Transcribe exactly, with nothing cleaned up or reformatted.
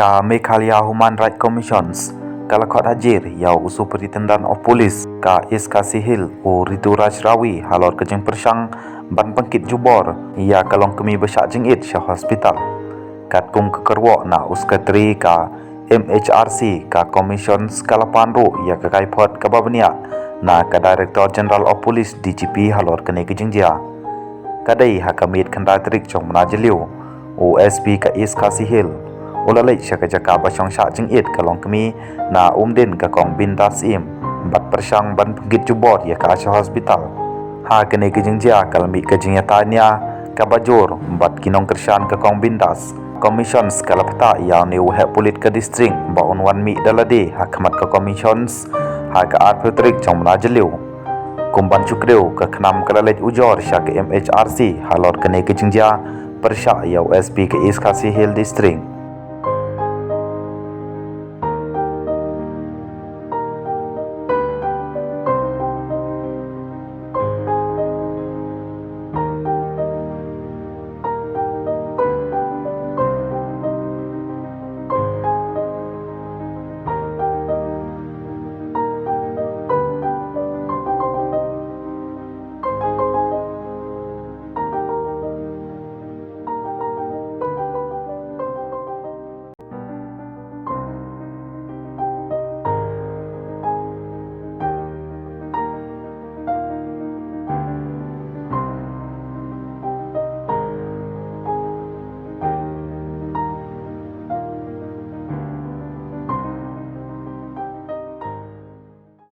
Ka Meghalaya Human Rights Commissions ka la khot hajir ïa u Superintendent of Police ka East Khasi Hills, u Rituraj Ravi, halor ka jingpyrshang ban pynkit jubor ïa ka longkmie ba shah jingit sha hospital. Katkum ka kyrwoh na u Secretary ka M H R C, ka Commissions ka la pan ruh ïa ka kaiphod kaba bniah na ka Director General of Police, D G P, halor kane ka jingjia. Ka dei ha ka miet khyndai tarik jong u bnai Jylliew, u S P ka East Khasi Hills u la leit sha ka jaka ba shong shah jingit ka longkmie na umdin ka Kong Bindas Syiem bad pyrshang ban pynkit jubor ïa ka sha hospital. Ha kane ka jingjia ka la mih ka jingïatai nia kaba jur bad ki nongkyrshan ka Kong Bindas. Commissions ka la pynthikna ïa une u heh pulit ka district ba un wan mih da lade ha khmat ka Commissions ha ka arphew tarik jong u bnai Jylliew. Kum ban shu kdew, ka KNAM ka la leit ujor sha ka M H R C halor kane ka jingjia pyrshah ïa u S P ka East Khasi Hills District.